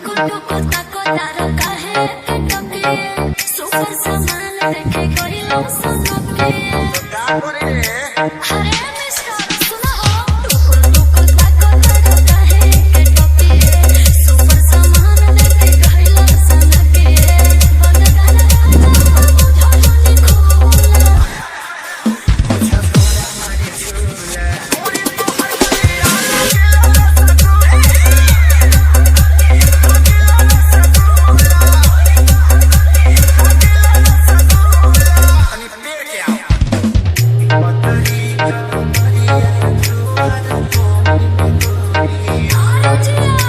टुकुर टुकुर ताको तारो काहे के टके, सुपर सामान देखे गइलो सनके। का करे रे? अरे मिस्टर सुनो हो, टुकुर टुकुर ताको तारो काहे के टके, सुपर सामान देखे गइलो सनके। बनदार बाबू झोली खोला। तनी पेड़ के आओ। अरे जिया।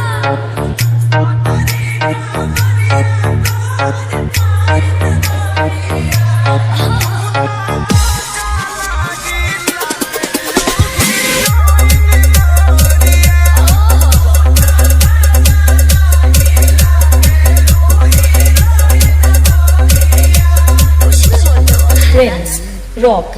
Prince Rock.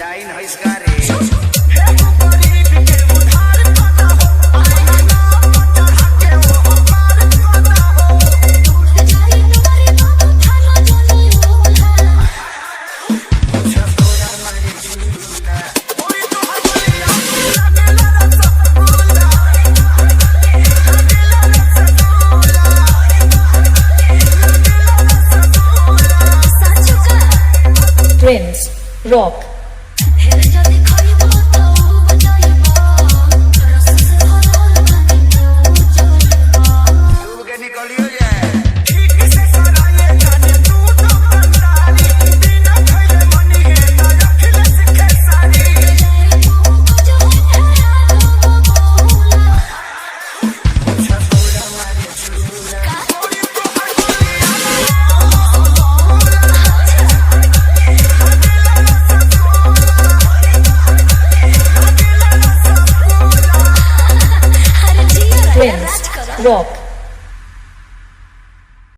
डाइन हइस का रे? Prince Rock. डूब के निकलियो जाए। ठीक से सराये जाने तू तो बंदारी, बिना खइले मनी है ना रखले सिखे सारी। Prince Rock.